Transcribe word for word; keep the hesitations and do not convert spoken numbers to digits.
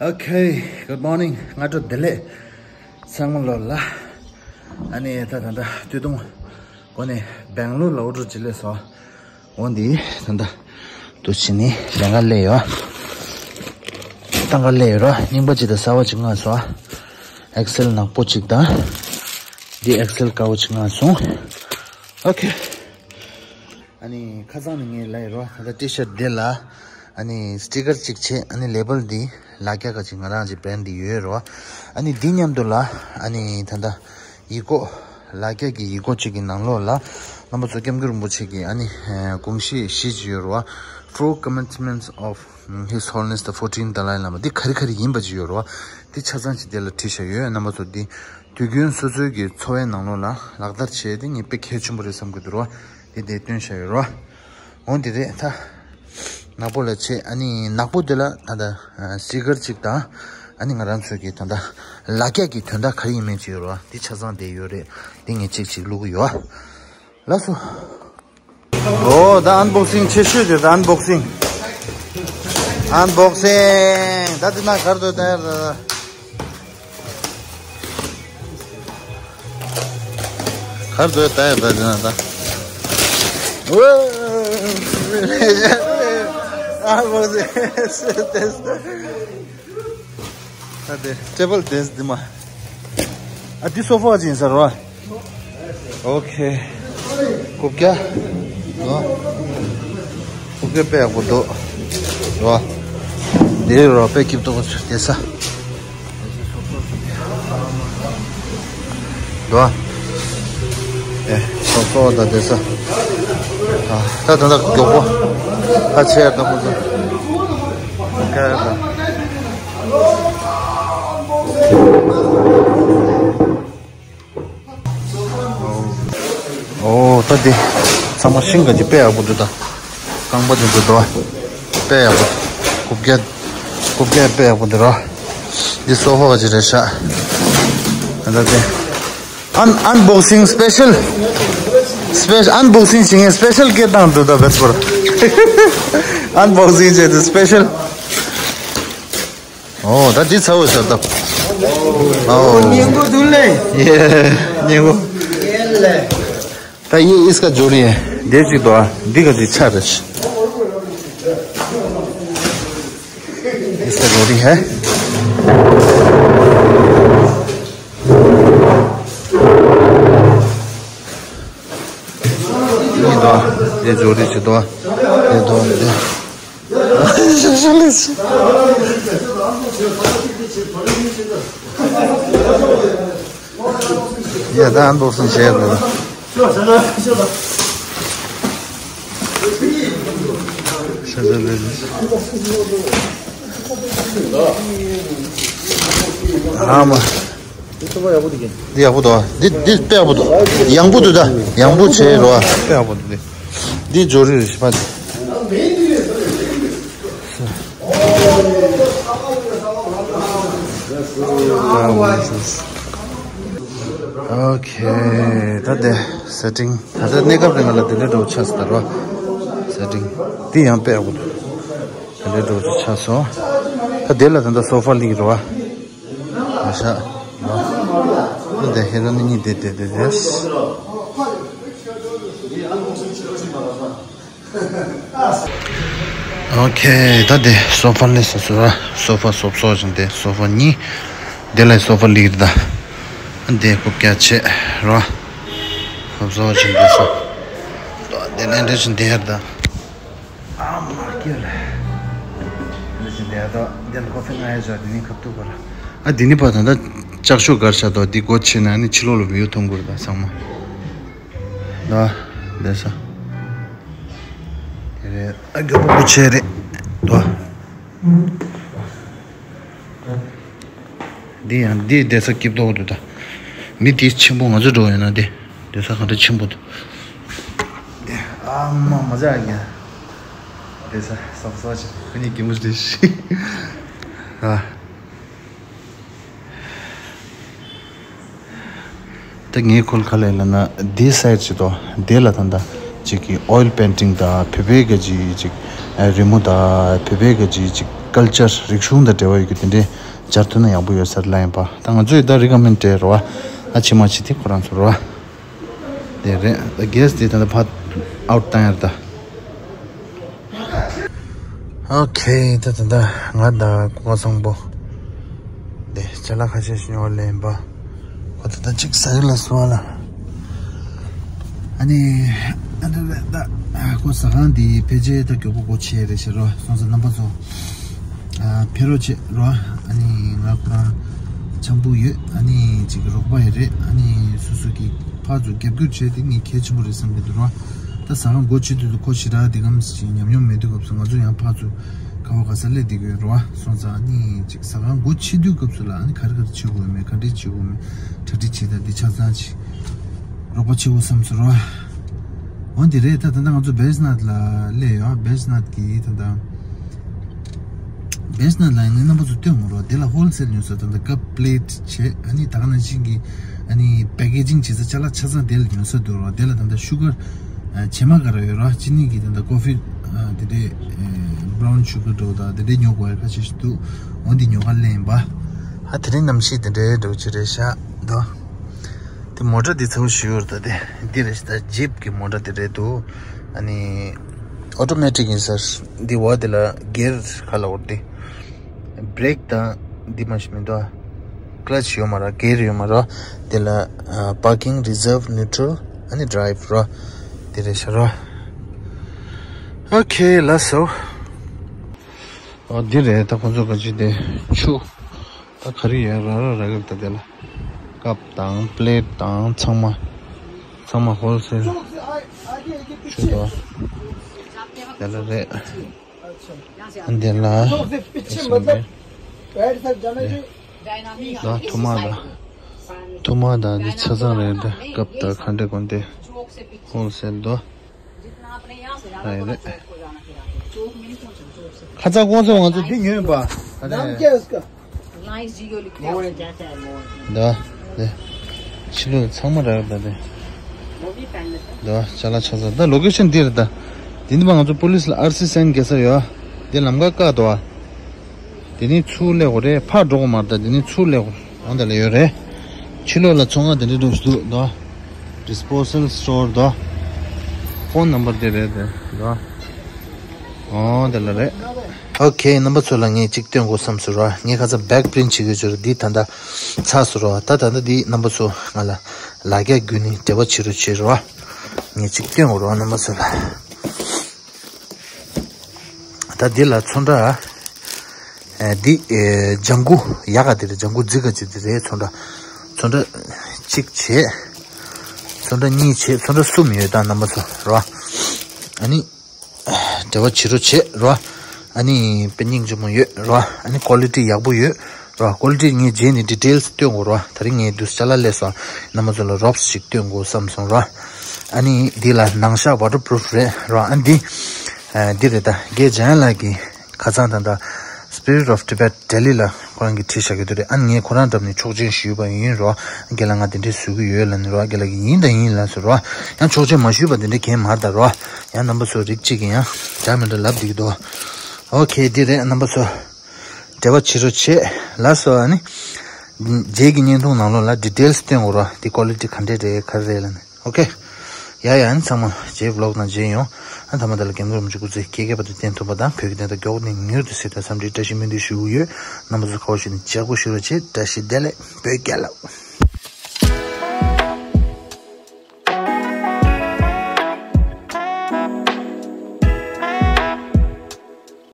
Okay, good morning. སྔ་དྲོ་བདེ་ལེགས་ཚང་མ་ལོ་ལ། ཨ་ནི་ད་ད་ད་སྟོད་ཐུང་། འགོ་ནས་སྦེང་ལོར་ལ་ཨོ་ཌར་ཅིག་སླེབས་སོང་། འོ་འདི་ད་ད་དུ་ཕྱི་ནས་ལེན་ག་སླེབས་ཡོད། བཏང་ག་སླེབས་ཡོད་ར། རྙིང་པ་ཅིག་དང་གསར་པ་ཅིག་མངགས་སོང་། ཨེག་སེལ་ནག་པོ་ཅིག་དང་། འདི་ཨེག་སེལ་དཀར་པོ་ཅིག་མངགས་སོང་། Okay. ཨ་ནི་ཁ་སང་ནས་ངས་ལབ་ཡོད་རོ། ད་ལྟ་ཊི་ཤར་འདི་ལ་ཨ་ནི་སི་ཊི་ཀར་གཅིག་བྱས། ཨ་ནི་ལེ་བལ་འདི་ལག་རྒྱག་ག་ཅིག་ང་རང་གི་བྷེན་ཌི་འདི་ཡོད་རོ། ཨ་ནི་འདི་མཉམ་དུ་ལ་ཨ་ནི་ད་ལྟ་ཡིག་སྐོགས། ལག་རྒྱག་གི་ཡིག་སྐོགས་གཅིག་གི་ནང་ལོགས་ལ་རྣམ་པ་ཚོ་སྐྱབས་མགོན་རིན་པོ་ཆེ་གི་ཨ་ནི་དགོངས་གཞི་བཞི་ཅིག་ཡོད་རོ། Four commitments of His Holiness the fourteenth Dalai Lama. འདི་ག་རེ་ག་རེ་ཡིན་པ་ཅིག་ཡོད་རོ། འདི་ཆ་ཚང་ཅིག་འདི་ལ་བྲིས་བཞག་ཡོད། རྣམ་པ་ཚོ་འདི་དུས་རྒྱུན་སོ་སོའི་གི་འཚོ་བའི་ནང་ལོགས་ལ་ལག་བསྟར་བྱས་ཏེ་ངས་དཔེ་གལ་ཆེན་པོ་རེད་བསམ་གི་འདུག་རོ། དེ་དེ་སྟོན་བྱ་ཡོད་རོ། འོ་འདི་རེད་ད། ནག་པོ་ལ་ཆེ། ཨ་ནི་ནག་པོ་དེ་ལ་ད་ལྟ་སི་ཊི་ཀར་གཅིག་དང་། ཨ་ནི་ང་རང་ཚོའི་གི་ད་ལྟ་ལག་རྒྱག་གི་དོན་དག་ག་རེ་ཡིན་མིན་ཅིག་ཡོད་རོ། འདི་ཆ་ཚང་དེ་ཡོད་རེད། འདི་ངས་གཅིག་གཅིག་བླུག་གི་ཡོད། ལགས་སོ། ཨོ་ད་ཨན་བོག་སིང་ཆེ་ཤོས་དེ་ད་ཨན་བོག་སིང་། ཨན་བོག་སིང་། ད་དེ་ན་གར་དུ་ད་ཡར་ད། གར་དུ་ད་ཡར་ད་དེ་ན་ད། ཨོ། ཨན་བོག་སིང་། ད་དེ་ཊེ་བལ་དེ་འདི་མ། ཨ་འདི་སོ་ཕ་ཅིག་ཡིན་ས་རོ། ཨོ་ཁེ། རྐུབ་བཀྱག་ནོ། རྐུབ་བཀྱག་དཔེ་ཡག་པོ་འདུག་རོ། འདི་རོ་དཔེ་སྐྱིད་པོ་འདུག་དེ་ས། རོ། ཨེ་སོ་སོ་ད་དེ་ས། ད་ད་ད་མགྱོགས་པོ། ད་ཆེ་ཡར་ད་ཁོ་ཚོ། ཁ་ཡར་ད། ཨོ་ད་འདི་ཚང་མ་ཤིང་ག་ཅིག་དཔེ་ཡག་པོ་འདུག་ད། རྐང་པ་འདི་འདུག་དོ། དཔེ་ཡག་པོ། རྐུབ་བཀྱག་རྐུབ་བཀྱག་དཔེ་ཡག་པོ་འདུག་རོ། འདི་སོ་ཕ་ག་ཅིག་རེད་ཤག་ད་ལྟ་དེ། ཨན་ཨན་བོག་སིང་སི་པེ་ཤལ། སི་པེ་ཤལ་ཨན་བོག་སིང་བྱེད་མཁན་སི་པེ་ཤལ་སྐད་བཏང་འདུག་ད་བེད་པོར། ཨན་བོག་སིང་བྱས་ཏེ་སི་པེ་ཤལ། ཨོ་ད་འདི་ཚ་བོ་ཤར་ད། ཨོ་སྙིང་པོ་འདུག་ལེ། ཡེ་སྙིང་པོ། ད་ཡེ་ཨིས་ཀ་འབྱོར་ཡེ། འདི་གཅིག་དོ། འདི་ག་ཅིག་ཆ་རེ། ཨིས་ཀ་འབྱོར་ཡེ། འདི་དོ། འདི་འབྱོར་ཡེ་ཅིག་དོ། འདི་དོ་འདི། ཡ་ད་ཨན་བོག་སིང་བྱས་རེད། ཤ་ཟ་ལེ་ལེ། ཨ་མ། འདི་ཡག་པོ་འདུག་འདི་འདི་དཔེ་ཡག་པོ་འདུག་ཡང་པོ་འདུག་ད་ཡང་པོ་བྱས་རོ། དཔེ་ཡག་པོ་འདུག་འདི་འདི་འབྱོར་རེ་ཞིག་པ། ཨོ་ཁེ། ད་དེ་སེ་ཊིང་། ད་ལྟ་གནས་སྐབས་རིང་ལ་དེ་འདྲའི་འགྲོ་ཆགས་སོང་ད་རོ། སེ་ཊིང་འདི་ཡང་དཔེ་ཡག་པོ་འདུག་དེ་འདྲའི་འགྲོ་ཆགས་སོང་། ད་དེ་ལ་ད་ལྟ་སོ་ཕ་ལིག་རོ། ཨ་ཤ། ད་དེ་ཧེ་ར་ནི་གཉིས་དེ་དེ་དེ་དེ། ཨོ་ཁེ། ད་དེ་སོ་ཕ་ལས་སོ་སོ་ར། སོ་ཕ་སོབ་སོ་ཅིང་དེ་སོ་ཕ་གཉིས། དེ་ལས་སོ་ཕ་ལིར་ད། དེ་རྐུབ་བཀྱག་ཆེ་ར། སོབ་སོ་ཅིང་དེ་སོ། དེ་ལས་འདྲེ་ཅིང་དེ་ཧར་ད། ཨ་མ་ཀེ་ལ། འདྲེ་ཅིང་དེ་ཧར་ད། དེ་ལ་ཀོ་ཕི་ང་ཡ་ཇ་དེ་ནི་ཁབ་ཏུ་གོ་ར། ཨ་དེ་ནི་པ་ད་ད་ལྕགས་ཤོག་གར་ཤ་དོ་དེ་སྒོ་ཕྱེ་ན་ནི་ཕྱི་ལོགས་ལ་བིའུ་མཐོང་གོ་ར་ད་ཚང་མ། ལ། བསྡད་ས། དེ་རེད། ཨ་མགྱོགས་པོ་བྱས་རེད། ལ། འདི་ཡང་འདི་བསྡད་ས་སྐྱིད་པོ་འདུག་ད། མི་དེ་ཆེན་པོ་ང་ཚོ་འགྲོ་ཡོད་ན་དེ། བསྡད་ས་ག་འདྲ་ཆེན་པོ་འདུག་དེ། ཨ་མ་མ་ཇ་ཨ་གྱ། བསྡད་ས་སོབ་སོ་ཅིག་ཁོ་གཉིས་གད་མོ་ཤོར་ཤག་ཨ། ད་ངའི་ཁོལ་ག་ལས་ལབ་ན་འདི་སའིཌ་ཅིག་དོ། འདི་ལ་ད་ལྟ་ ཅིག་གི་ཨོ་ཡིལ་པེན་ཊིང་དང་བོད་པའི་ག་ཅིག་ཅིག་རི་མོ་དང་བོད་པའི་ག་ཅིག་ཅིག་ཀལ་ཅར་རིག་གཞུང་དང་འབྲེལ་བ་ཡོད་རྒྱུ་དེ་འདྲའི་སྦྱར་ཐུབ་ན་ཡག་པོ་ཡོད་ས་རེད་ལབ་ཡིན་པ། ད་ང་ཚོས་ད་རི་ཀོ་མེན་ཌི་རེད་རོ། ཨ་ཕྱི་མ་ཕྱི་དེ་ཁོ་རང་ཚོ་རོ། དེ་རེད། ད་གེ་སི་དེ་ད་ལྟ་ཕར་ཨའུཊ་བཏང་ཡ་རེད་ད། ཨོ་ཁེ། ད་ད་ད་ང་དང་ཀོ་ཀ་བཟང་པོ། དེ་ཅ་ལག་ཁ་ཤས་ཤིག་ཉོ་ལེན་པ། ཁོ་ད་ད་ཅིག་ཟ་ཡུལ་ལ་སོང་ལ། ཨ་ནི། ཨ་ད་ད་ད་ཁོ་ཟ་ཁང་དེ་ཕལ་ཆེར་ད་མགྱོགས་པོ་སྒོ་ཕྱེ་རེད་ཤག་རོ། སོང་ཙང་རྣམ་པ་ཚོ། ཨ་ཕེབས་རོགས་བྱེད་རོ། ཨ་ནི་ང་ཁོ་རང་ཆང་ཕུ་ཡོད། ཨ་ནི་ཅིག་རོགས་པ་ཡི་རེད། ཨ་ནི་སོ་སོ་གི་ཕར་ཚུར་རྒྱབ་སྐྱོར་བྱས་དེ་ངས་གལ་ཆེན་པོ་རེད་བསམ་གྱི་འདུག་རོ། ད་ཟ་ཁང་སྒོ་ཕྱེ་དུས་སུ་ཁོ་ཞེ་དྲག་དེ་གམ་ཞིག་ཉམས་མྱོང་མེད་དུས་སྐབས་སུ་ང་ཚོ་ཡང་ཕར་ཚུར་ག་བ་ག་ས་སླེབས་བསྡད་ཀྱི་ཡོད་རེད་བ། སོང་ཙང་ཨ་ནི་ཅིག་ཟ་ཁང་སྒོ་ཕྱེ་དུས་སྐབས་སུ་ལ་ཨ་ནི་ག་རེ་ག་རེ་བྱེད་དགོས་མེད་ག་འདྲས་བྱེད་དགོས་མེད་གྲ་སྒྲིག་བྱེད་ད་འདི་ཆ་ཚང་ཅིག་རོགས་པ་བྱེད་དགོས་བསམ་སོང་རེད་བ། འོ་འདི་རེད། ད་ད་ལྟ་ང་ཚོ་བེ་སི་ནཊ་ལ་སླེབས་ཡོད། བེ་སི་ནཊ་གི་ད་ལྟ་བེ་སི་ནཊ་ལ་ངས་རྣམ་པ་ཚོ་སྟོན་དགོས་རེད་བ། འདི་ལ་ཧོལ་སེལ་ཉོ་ས་ད་ལྟ་ཀབ་པི་ལེཊ་བྱས་ཨ་ནི་ད་ག་ནང་བཞིན་གྱི་ཨ་ནི་པེ་ཀེ་ཇིང་བྱེད་ས་ཅ་ལག་ཆ་ཚང་དེ་ལ་ཉོ་ས་འདུག་རོ། དེ་ལ་ད་ལྟ་ཤུ་གར་ཨ་བྱེ་མ་ག་རེ་ཡོད་རོ། ཅི་ནི་གི་ད་ལྟ་ཀོ་ཕི་ཨ་དེ་འདྲའི་ཨ་བྷ་རའུན་ཤུ་གར་འདྲ་བོ་དང་དེ་འདྲའི་ཉོ་དགོས་ཡ་ཁ་ཤས་ཤིག་འདུག་འོ་འདི་ཉོ་ག་ལེན་པ། ཨ་དེ་རིང་གནམ་གཤིས་དེ་འདྲའི་འདྲ་བོ་ཅིག་རེད་ཤག་འདུག་དེ་མོ་ཊ་དེ་ཚ་བོ་ཞིག་ཡོད་རེད་ད། དེ་འདི་རེད་ཤག་ད་ཇིབ་གི་མོ་ཊ་དེ་རེད་འདུག་ཨ་ནི་ཨོ་ཊོ་མེ་ཊིག་ཡིན་ས་རེད། འདི་འོག་དེ་ལ་གེར་ག་ལབ་དགོས་རེད་དེ། བྷི་རེག་དང་འདི་མ་གཞི་མི་འདུག་ཨ། ཀ་ལ་ཆི་ཡོད་མ་རེད། གེར་ཡོད་མ་རེད། དེ་ལ་ཨ་པར་ཀིང་རི་ཛརབ་ནིའུ་ཊྲལ་ཨ་ནི་ཌི་རའིབ་རོ། དེ་རེད་ཤག་རོ། ཨོ་ཁེ་ལགས་སོ། ཨོ་འདི་རེད། ད་ཁོང་ཚོ་ག་ཅི་དེ་ཆུ་ད་ག་རེ་ཡོད་ར་ར་ར་གི་ད་དེ་ལ་ཀབ་དང་པི་ལེཊ་དང་ཚང་མ་ཚང་མ་ཧོལ་སེལ་ཆུ་དོ་དེ་ལ་རེད། འདི་ལ་ད་ཐུར་མ་དང་ཐུར་མ་དང་འདི་ཆ་ཚང་རེད། འདི་ཀབ་དང་ག་འདྲ་དགོས་འདི་ཧོལ་སེལ་དོ། ཨ་ཡ་རེད། ཁ་ཚ་དགོང་ཚོ་ང་ཚོ་འདི་ཉོས་པ། ད་རེད། ད་དེ་ཕྱི་ལོགས་ཚང་མ་རག་ད་དེ། ད་ཅ་ལག་ཆ་ཚང་ད་ལོ་ཀེ་ཤན་འདི་རེད་ད། འདི་ནི་མ་ང་ཚོ་པོ་ལིས་ལ་ཨར་སི་སེན་དགོས་ས་ཡོད། འདི་ལམ་ཁ་བཀག་འདུག་ཨ། འདི་ནི་ཚུར་སླེབས་དགོས་རེད། ཕར་འགྲོ་དགོས་མ་རེད་ད། འདི་ནི་ཚུར་སླེབས་དགོས། འོ་འདི་ལ་ཡོད་རེད། ཕྱི་ལོགས་ལ་ཚོང་ཁང་དེ་འདྲ་འདྲ་ཞིག་འདུག་དོ། ཌིས་པོ་སལ་སི་ཊོར་དོ། ཕོན་ནམ་བར་དེ་རེད་དེ་དོ། འོ་དེ་ལ་རེད། ཨོ་ཁེ། རྣམ་པ་ཚོ་ལ་ངས་གཅིག་སྟོན་དགོས་བསམ་སོང་ར། ངས་ཁ་ཚ་བེག་པི་རིན་ཊི་བྱེད་དགོས་ཚོར་འདི་ད་ལྟ་ཚར་སོང་ར། ད་ད་ལྟ་འདི་རྣམ་པ་ཚོ་ང་ལ་ལག་རྒྱག་རྒྱུ་ནི་འབྲེལ་བ་བྱེད་རོགས་བྱེད་ར། ངས་གཅིག་སྟོན་དགོས་ར་རྣམ་པ་ཚོ་ལ། ད་འདི་ལ་ཚོན་ཁྲ། ཨེ་འདི་ཨེ་ལྗང་གུ་ཡག་ག་དེ་རེད། ལྗང་གུ་རྫིག་ག་ཅིག་དེ་རེད། ཚོན་ཁྲ་ཚོན་ཁྲ་གཅིག་བྱས། ཚོན་ཁྲ་གཉིས་བྱས། ཚོན་ཁྲ་གསུམ་ཡོད་ད་རྣམ་པ་ཚོ་ར། ཨ་ནི་འབྲེལ་བ་བྱེད་རོགས་བྱེད་ར། ཨ་ནི་དཔེ་སྙིང་རྗེ་མོ་ཡོད་ར། ཨ་ནི་ཀོ་ལི་ཊི་ཡག་པོ་ཡོད་ར། ཀོ་ལི་ཊི་ངས་རྗེས་ནས་ཌི་ཊེལ་སི་སྟོན་དགོས་ར། ད་རིང་ངས་འདུག་ཅ་ལག་སླེབས་སོང་། རྣམ་པ་ཚོ་ལ་རོབ་ཅིག་སྟོན་དགོས་བསམ་སོང་ར། ཨ་ནི་འདི་ལ་ནང་ཤག་ཝ་ཊར་པུ་རུཕ་རེད་ར། ཨ་འདི་ཨ་འདི་རེད་ད། རྒན་འཇམ་དབྱངས་ལགས་ཀྱི་ཁ་སང་ད་ལྟ་Spirit of Tibet Delhi ལ་ཁོ་རང་གིས་བྲིས་བཞག་གི་འདུག་རེད། ཨ་ནི་ངས་ཁོ་རང་འགྲམ་ནས་ཆོག་མཆན་ཞུས་པ་ཡིན་རོ། རྒན་ལགས་ང་དེ་འདྲས་བཟོ་གི་ཡོད་ལབ་ནས་རོ། རྒན་ལགས་ཀྱིས་ཡིན་དང་ཡིན་ལབ་སོང་རོ། ཡང་ཆོག་མཆན་མ་ཞུས་པ་དེ་འདྲས་གང་ཡང་མ་རེད་ད་རོ། ཡང་རྣམ་པ་ཚོ་རིགས་གཅིག་གིས་ཡང་འདྲ་མི་འདྲ་ལབ་བསྡད་ཀྱི་འདུག་ཨོ་ཁེ། འདི་རེད་རྣམ་པ་ཚོ། འབྲེལ་བ་བྱེད་རོགས་བྱེད་ལབ་སོང་། ཨ་ནི་རྗེས་ཀྱི་བརྙན་ཐུང་ནང་ལོགས་ལ་ཌི་ཊེལ་སི་སྟོན་དགོས་རོ། འདི་ཀོ་ལི་ཊི་ག་འདྲས་རེད་ག་རེ་རེད་ལབ་ནས། ཨོ་ཁེ། ཡ་ཡ། ཨ་ནི་ཚང་མ་རྗེས་བི་ལོག་ནང་མཇལ་ཡོང་། ཨ་ནི་ཐ་མ་དེ་ལ་རྒན་རྒོན་རིན་པོ་ཆེ་སྐུ་ཚེ་ཁྱེད་མཁས་པ་དང་བརྟན་ཐུབ་པ་དང་བོད་ཀྱི་བདེན་མཐའ་མགྱོགས་ནས་མྱུར་དུ་གསལ་ཐུབ་འཚམས་འདྲིའི་བཀྲ་ཤིས་སྨོན་འདུན་ཞུ་གི་ཡོད། རྣམ་པ་ཚོ་ཁ་བ་ཞིག་ནས་ལྗགས་སྐུ་ཞུ་རོགས་བྱེད། བཀྲ་ཤིས་བདེ་ལེགས། བོད་རྒྱལ་ལོ།